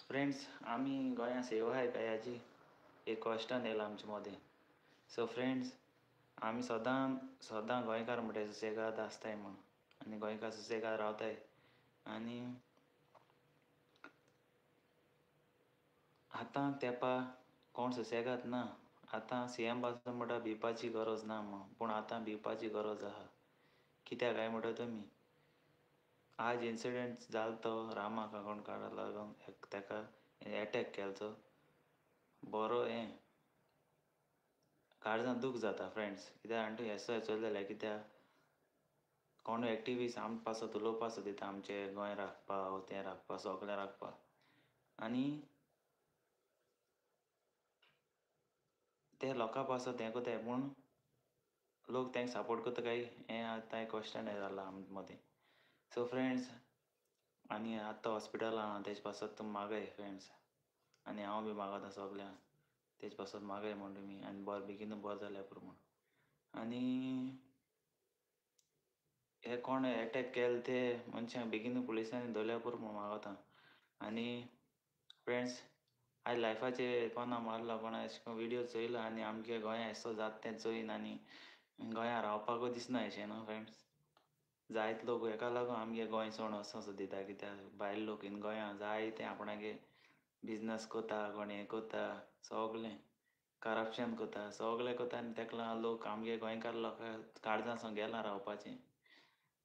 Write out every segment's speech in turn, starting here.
Friends आमी गोंया save आहाय काय हाजी एक क्वेश्चन येयला आमचे मदें. सो फ्रेंड्स आमी सदां सदां गोंयकार म्हणटाय सुसेगाद आसताय म्हूण आनी गोंयकार सुसेगाद रावताय. आनी आतां तेंपा कोण सुसेगाद ना. आतां सी एम पासून म्हणटा भिवपाची गरज ना म्हूण, पूण आतां भिवपाची गरज आहा. कित्याक काय म्हणटा तुमी, आज इन्सिडंट जालो तो रामा काकोडकारा लागून ताका एटॅक केलो बरो हें काळजान दूख जाता फ्रेंड्स. कित्याक आनी तूं येसो चोयले जाल्यार कित्याक कोण एक्टिविस्ट आम पासत उलोवपा दिता आमचे गोंय राखपा तें राखपा सगळें राखपा. आनी ते लोकां पासत हें कोताय पूण लोक तांकां सपोर्ट करता काय हें आतां क्वेश्चन हें जालां आमचे मदीं. सो फ्रेंड्स आनी आतां हॉस्पिटलां आहा तेजे पासत तुमी मागाय फ्रेंड्स, आनी हांव बी मागता सगल्यांक तेजे पासत मागाय म्हूण तुमी आनी बरें बेगीनू बरें जाल्यार पुरो म्हूण. आनी हे कोण एटॅक केले ते मनशांक बेगीनू पुलिसांनी धरल्या पुरो म्हूण मागता. आनी फ्रेंड्स आयज लायफाचे कोणा मारलो कोणा अशें करून विडियो चोयलो आनी आमगे गोंया एसो जाता तें चोयन आनी गोंया रावपाकूय दिसना अशें न्हू फ्रेंड्स. जायते लोक हेका लागून आमगे गोंय सोडून वचों दिता कित्याक भायले लोक इन गोंया जायते आपणागे बिजनस कोता, कोण हें कोता, सगलें करप्शन कोता, सगलें कोता. आनी तेका लागून लोक आमगे गोंयकार लोकां काळजां गेला रावपाचें.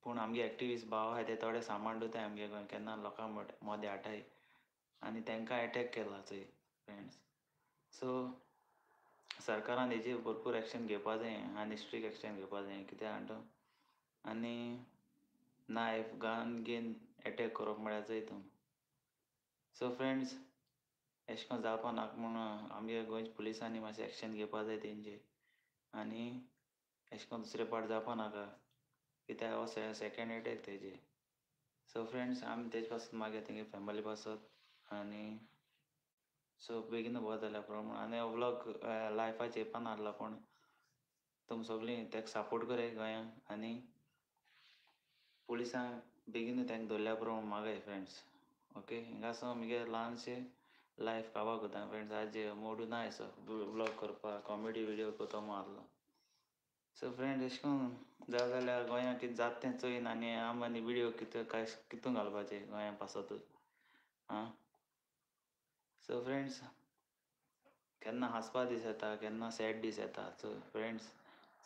पूण आमगे एक्टिविस्ट भाव आहाय ते थोडे सामान दवरताय आमगे गोंय केन्ना लोकां मदें हाडटाय आनी तांकां एटॅक केला चोय फ्रेंड्स. सो सरकारान हेजेर भरपूर एक्शन घेवपा जाय आनी स्ट्रीक एक्शन घेवपा जाय कित्याक हांगा आनी नायफ गन घेन एटॅक करप म्हळ्यार चोय तूं. सो फ्रेंड्स अशें करून जावपा नाका म्हूण आमगे गोंयच्या पुलिसांनी मातशें एक्शन घेवपा जाय तेंचे आनी अशें करून दुसरे पाट जावपा नाका कित्याक हो सेकेंड एटॅक तेजे. सो फ्रेंड्स आमी तेजे पासत मागीर तेंगे फॅमिली पासत आनी सो बेगीन बरो जाल्यार पुरो म्हूण. आनी हो व्लॉग लायफाचेर येवपा नासलो पूण तुमी सगळीं तेका सपोर्ट कराय गोंयांक आनी पुलिसांक बेगीन तांकां धरल्या पुरो म्हूण मागाय फ्रेंड्स. ओके हिंगासो मुगे ल्हानशें लायफ काबार करता फ्रेंड्स. आज मोडू ना असो व्लॉग करपाक कॉमेडी विडियो करता म्हूण आहलो. सो फ्रेंड्स अशें करून जाय जाल्यार गोंयांत कितें जाता तें चोयन आनी आमी आनी विडियो कितें काय कितून घालपाचें गोंया पासतूच आं. सो फ्रेंड्स केन्ना हांसपा दीस येता केन्ना सॅड दीस येता. सो फ्रेंड्स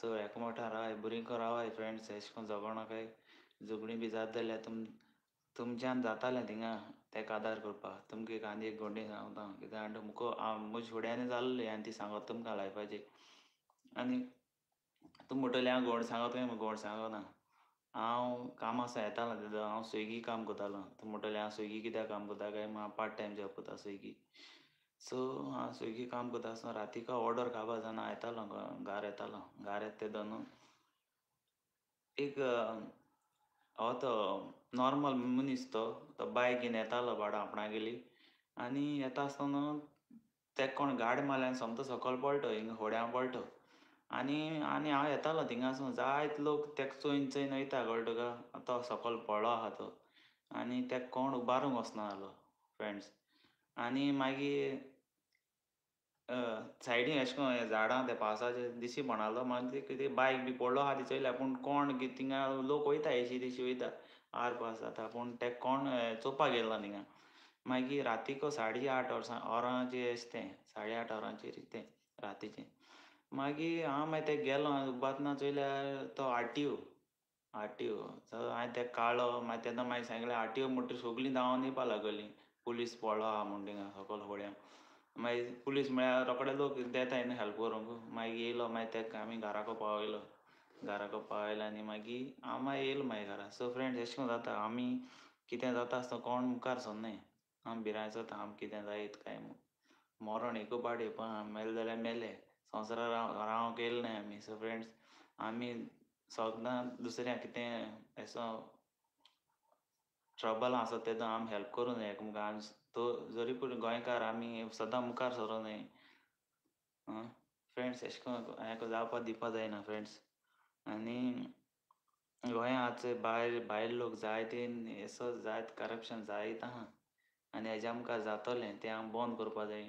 चड एकमोठान रावाय बरी करून रावाय फ्रेंड्स. अशें करून झगडनाकाय झगडीं बी जात जाल्यार तुमच्यान जातालें थिंगा तेका आदार करपाक. तुमकां एक आनी एक गोंडी सांगता कित्याक आनी मुको म्हज्या फुड्यान जाल्ली आनी ती सांगत तुमकां लायफाची. आनी तुमी म्हणटले हांव गोड सांगत काय गोड सांगना. हांव कामा सावन येतालो तेदो हांव स्विगी काम करतालो. तुमी म्हणटले हांव स्विगी कित्याक काम करता काय म्हूण. हांव पार्ट टायम जॉब करता स्विगी. सो हांव स्विगी काम करता आसतना रातीको ऑर्डर काबार जावन हांव येतालो घार येतालो. घार येता तेदो न्हू एक हो तो नॉर्मल मनीस तो तो बायक घेवन येतालो भाडो आपणागेली आनी येता आसतना तेका कोण गाडी मारली आनी सोमतो सकयल पडलो हिंगा होड्यां पडलो. आनी आनी हांव येतालो थिंगासून जायते लोक तेका चोयन चोयन वयता कळ्ळें तुका. तो सकयल पडलो आहा तो आनी तेका कोण उबारूंक वचना जालो फ्रेंड्स. आनी मागीर सायडीन अशें करून झाडां ते पावसाचे दिशी पडनासलो. मागीर कितें बायक बी पडलो आहा ती चोयल्या पूण कोण कितें थिंगा लोक वयता एशी तेशी वयता आर पास जाता पूण तेका कोण चोवपाक गेलो ना थिंगा. मागीर रातीको 8:30 वर्सां वरांचेर अशें तें 8:30 वरांचेर तें रातीचें. मागीर हांव मागीर तेका गेलो उबारतना चोयल्यार तो आरटीओ आरटीओ. सो हांवें तेका काडलो. मागीर तेन्ना मागीर सांगलें आरटीओ म्हणटकीर सगळीं धांवन येवपा लागली पुलीस पडलो आहा म्हूण थिंगा सकयल होड्यां. मागीर पुलीस म्हळ्यार रोखडे लोक येताय न्हू हेल्प करूंक. मागीर येयलो मागीर तेका आमी घराको पावयलो. घराको पावयलो आनी मागीर हांव मागीर येयलो मागीर घरा. सो फ्रेंड्स अशें करून जाता आमी कितें जाता आसतना कोण मुखार सरनाय. आमी भिरांत जाता आमी कितें जायत काय म्हूण. मरण एकू पाट येवपा मेले जाल्यार मेले संवसारार रावंक येयले नाय आमी. सो फ्रेंड्स आमी सदां दुसऱ्यांक कितें असो ट्रबल आसा तेदो आमी हेल्प करूं जाय एकमेकांक. तो जरी पूण गोंयकार आमी सदां मुखार सरूं जाय. फ्रेंड्स अशें करून हें जावपा दिवपा जायना फ्रेंड्स. आनी गोंया आज भायर भायर लोक जायते असो जायत करप्शन जायत आहा आनी हेजें आमकां जातलें तें आमी बंद करपा जाय.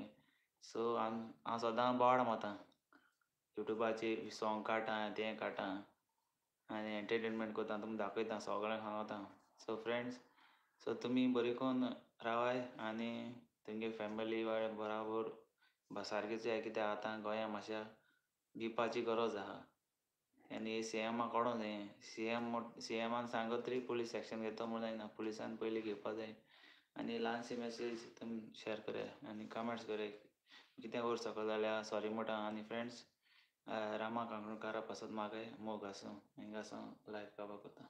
सो हांव सदां बोवाळ मारता युट्यूबाचेर सॉंग काडटा तें काडटा आनी एंटरटेनमेंट करता, तुमकां दाखयता, सगळ्यांक सांगता. सो फ्रेंड्स, सो तुमी बरी करून रावाय आनी तुमगे फॅमिली बराबर सारकेच कित्याक आतां गोंया मातशें भिवपाची गरज आहा. आनी सी एमा कडों जाय, सी एम सी एमान सांगत तरी पुलीस एक्शन घेता म्हूण जायना, पुलिसान पयलीं घेवपा जाय. आनी ल्हानशी मॅसेज तुमी शेअर कराय आनी कमेंट्स कराय कितें वयर सकल जाल्यार सॉरी म्हणटा. आनी फ्रेंड्स, रामा काणकोणकारा पासत मागय मोग आसूं, हिंगा आसूं लायफ काबार करता.